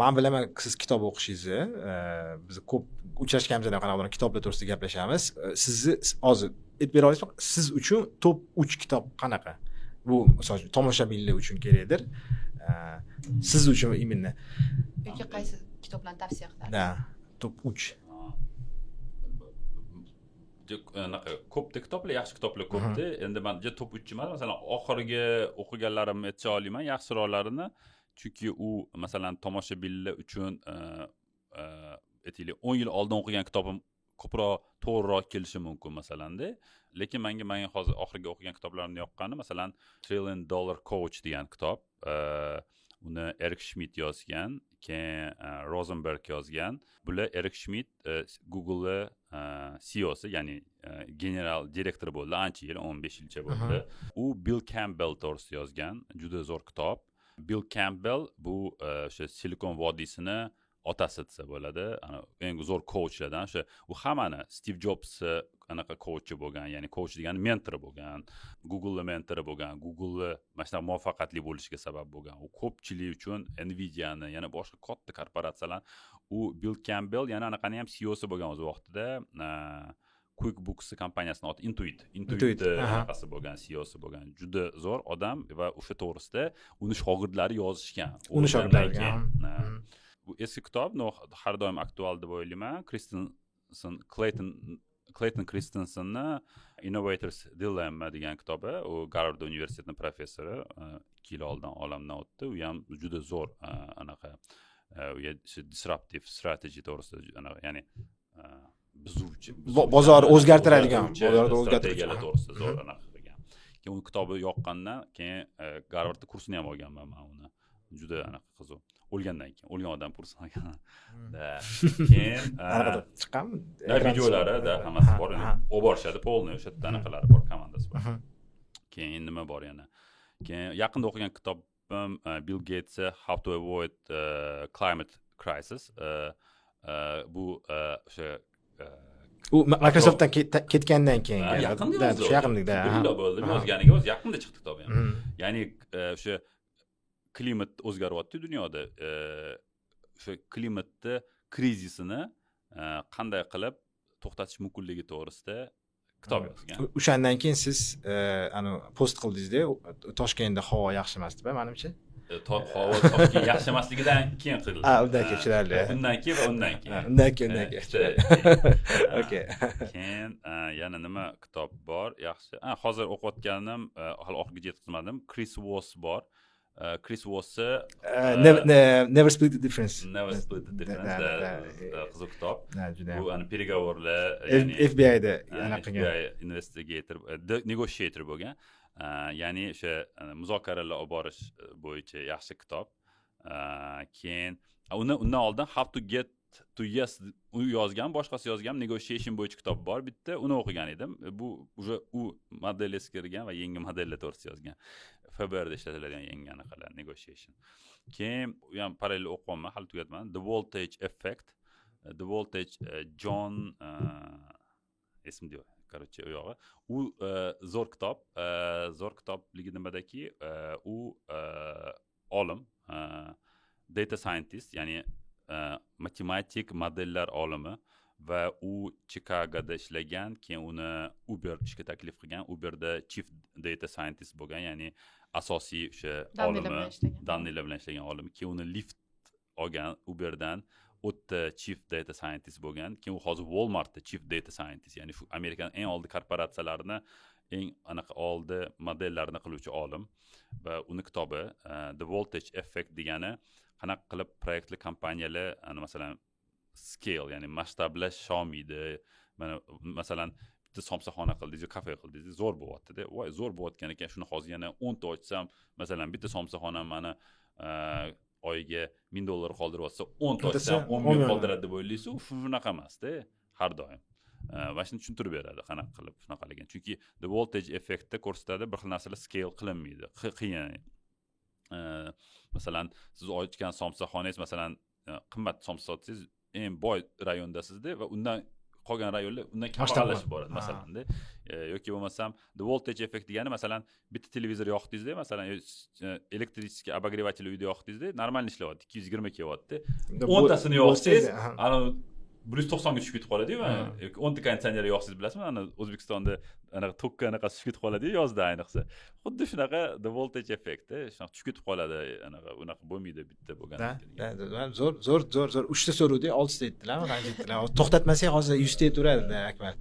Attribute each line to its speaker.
Speaker 1: Man bilaman siz kitob o'qishingizni. Biz ko'p uchrashganimizda ham qanaqadir kitoblar to'g'risida gaplashamiz. Sizni hozir aytib bera olasizmi, siz uchun top 3 kitob qanaqa? Bu, misol uchun, tomoshabinlar uchun kerakdir. Siz uchun именно.
Speaker 2: Yoki qaysi kitoblarni tavsiya qilarsiz?
Speaker 1: Да, top 3.
Speaker 3: Anaqa ko'pda kitoblar, yaxshi kitoblar ko'pda. Endi man top 3 emas, masalan, oxirgi o'qiganlarimni ayta olaman, yaxshiroqlarini, chunki u, masalan, tomoshabinlar uchun, aytaylik, 10 yil oldin o'qigan kitobim ko'proq to'g'riroq kelishi mumkin, masalanda. Lekin manga hozir oxirgi o'qigan kitoblarimni yoqqani, masalan, "Trillion Dollar Coach" degan kitob. Uni Erik Shmit yozgan, keyin Rozenberg yozgan. Bular, Erik Shmit Googleni CEOsi, ya'ni general direktori bo'ldi ancha yil, 15 yilcha bo'ldi. U Bill Campbell to'g'risida yozgan, juda zo'r kitob. Bill Campbell bu o'sha Silikon vodiysini otasi desa bo'ladi. Ana eng zo'r coachlardan o'sha. U hammani, Stiv Jobs anaqa coachi bo'lgan, ya'ni coach degani mentori bo'lgan, Googleni mentori bo'lgan, Googleni mana shunaqa muvaffaqiyatli bo'lishiga sabab bo'lgan. U ko'pchilik uchun Nvidiani, yana boshqa katta korporatsiyalar, u Bill Campbell yana anaqani ham CEOsi bo'lgan o'z vaqtida, QuickBooks kompaniyasini oti, Intuit.
Speaker 1: Intuit.
Speaker 3: Intuit anaqasi bo'lgan, CEOsi bo'lgan. Juda zo'r odam va o'sha to'g'risida uni shogirdlari yozishgan
Speaker 1: Uni
Speaker 3: o'lgandan
Speaker 1: shogirdlari.
Speaker 3: keyin. Bu eski kitob, но har doim aktual deb o'ylayman. Kristensen, Clayton Kristensenni "Innovators Dilemma" degan kitobi. U Garvard universitetini professori, 2 yil oldin olamdan o'tdi. U ham juda zo'r, anaqa, u disruptive strategy to'g'risida, anaqa, ya'ni buzuvchi
Speaker 1: Bozorni o'zgartiradigan, bozorni o'zgartiruvchi.
Speaker 3: Strategiyalar to'g'risida zo'r anaqa qilgan. Keyin uni kitobi yoqqandan keyin Garvardda kursini ham olganman man uni. Juda anaqa qiziq, o'lgandan keyin, o'lgan odam kursini olgan да. Keyin
Speaker 1: Anaqada chiqqanmi?
Speaker 3: Да, videolari да, hammasi bor, olib borishadi полный, o'sha yerda anaqalari bor, komandasi bor. Keyin nima bor yana? Keyin yaqinda o'qigan kitobim Bill Gates'i "How to Avoid Climate Crisis". Bu o'sha
Speaker 1: U Microsoftdan ketgandan keyin.
Speaker 3: Yaqinda
Speaker 1: Да,
Speaker 3: yozdi.
Speaker 1: Shu yaqinda.
Speaker 3: Bir yil bo'ldi yozganiga, o'zi yaqinda chiqdi kitobi ham. Ya'ni o'sha klimat o'zgaryapti dunyoda, o'sha klimatni krizisini qanday qilib to'xtatish mumkinligi to'g'risida kitob yozgan.
Speaker 1: O'shandan keyin siz anavi post qildingizda, Toshkentda havo yaxshi emas deb, manimcha.
Speaker 3: Havo Toshkent yaxshi emasligidan keyin qildi.
Speaker 1: Ha, undan keyin, tushunarli.
Speaker 3: Undan keyin va undan keyin.
Speaker 1: Undan keyin, undan keyin. Okey.
Speaker 3: Keyin yana nima kitob bor yaxshi? Hozir o'qiyotganim, hali oxirigacha yetkazmadim, Chris Voss bor. Chris Vossni
Speaker 1: "Never Split the Difference".
Speaker 3: "Never Split the Difference".
Speaker 1: Да.
Speaker 3: Qiziq kitob.
Speaker 1: Да, judayam.
Speaker 3: Bu ani переговор lar, ya'ni
Speaker 1: FBIda anaqa qilgan.
Speaker 3: FBI investigator, negotiator bo'lgan. Ya'ni o'sha muzokaralar olib borish bo'yicha yaxshi kitob. Keyin uni undan oldin "How to Get to Yes" u yozgan, boshqasi yozgan negotiation bo'yicha kitob bor bitta, uni o'qigan edim. Bu уже u model eskirgan va yangi modellar to'g'risida yozgan, FBRda ishlatiladigan yangi anaqalar, negotiation. Keyin u ham parallel o'qiyapman, hali tugatmadim, "The Voltage Effect". The Voltage, John, esimda yo'q, короче, u yog'i. U zo'r kitob. Zo'r kitobligi nimadaki, u olim, data scientist, ya'ni matematik modellar olimi va u Chikagoda ishlagan. Keyin uni Uber ishga taklif qilgan, Uberda chief data scientist bo'lgan, ya'ni asosiy o'sha
Speaker 2: Данный lar
Speaker 3: olimi
Speaker 2: bilan ishlagan.
Speaker 3: Данный lar bilan ishlagan olim. Keyin uni Lyft olgan Uberdan, u yerda chief data scientist bo'lgan. Keyin u hozir Walmartda chief data scientist, ya'ni shu Amerikani eng oldi korporatsiyalarini eng anaqa oldi modellarini qiluvchi olim. Va uni kitobi, "The Voltage Effect" degani, qanaqa qilib proyektli kompaniyalar ana, masalan, scale, ya'ni masshtablasholmaydi. Mana, masalan, bitta somsaxona qildingiz yo kafe qildingiz, zo'r bo'lyaptida. Voy, zo'r bo'layotgan ekan, shuni hozir yana 10 ta ochsam, masalan, bitta somsaxona mani oyiga 1000 dollar qoldiryotsa, 10 ta
Speaker 1: Bittasi
Speaker 3: ochsam 10
Speaker 1: 10
Speaker 3: ming
Speaker 1: million.
Speaker 3: qoldiradi deb o'ylaysiz. U shunaqa emasda har doim. Va shuni tushuntirib beradi, qanaqa qilib shunaqaligini, chunki The Voltage Effectda ko'rsatadi, bir xil narsalar scale qilinmaydi, qiyin. Masalan, siz ochgan somsaxonangiz, masalan, qimmat somsa sotsangiz, eng boy rayondasizda va undan Qolgan rayonlar undan
Speaker 1: Masshtab
Speaker 3: kambag'allashib boradi,
Speaker 1: Ha.
Speaker 3: masalanda. Yoki bo'lmasam the voltage effect degani, masalan, bitta televizor yoqdingizda, masalan, электрический обогреватель uyda yoqdingizda, нормально ishlayapti, 220 kelyapti. 10 tasini yoqsangiz, anavi 190ga tushib ketib qoladiyu. Yoki 10 ta konditsioner yoqsangiz, bilasizmi, ana O'zbekistonda anaqa tokka anaqasi tushib ketib qoladiyu yozda ayniqsa. Xuddi shunaqa the voltage effect, shunaqa tushib ketib qoladi, anaqa unaqa bo'lmaydi bitta bo'lgan.
Speaker 1: Да, zo'r, zo'r, zo'r, zo'r. Uchta so'ruvdik, oltita aytdilarmi, qancha aytdilar? To'xtatmasak, hozir 100 ta aytaveradi, Akmal.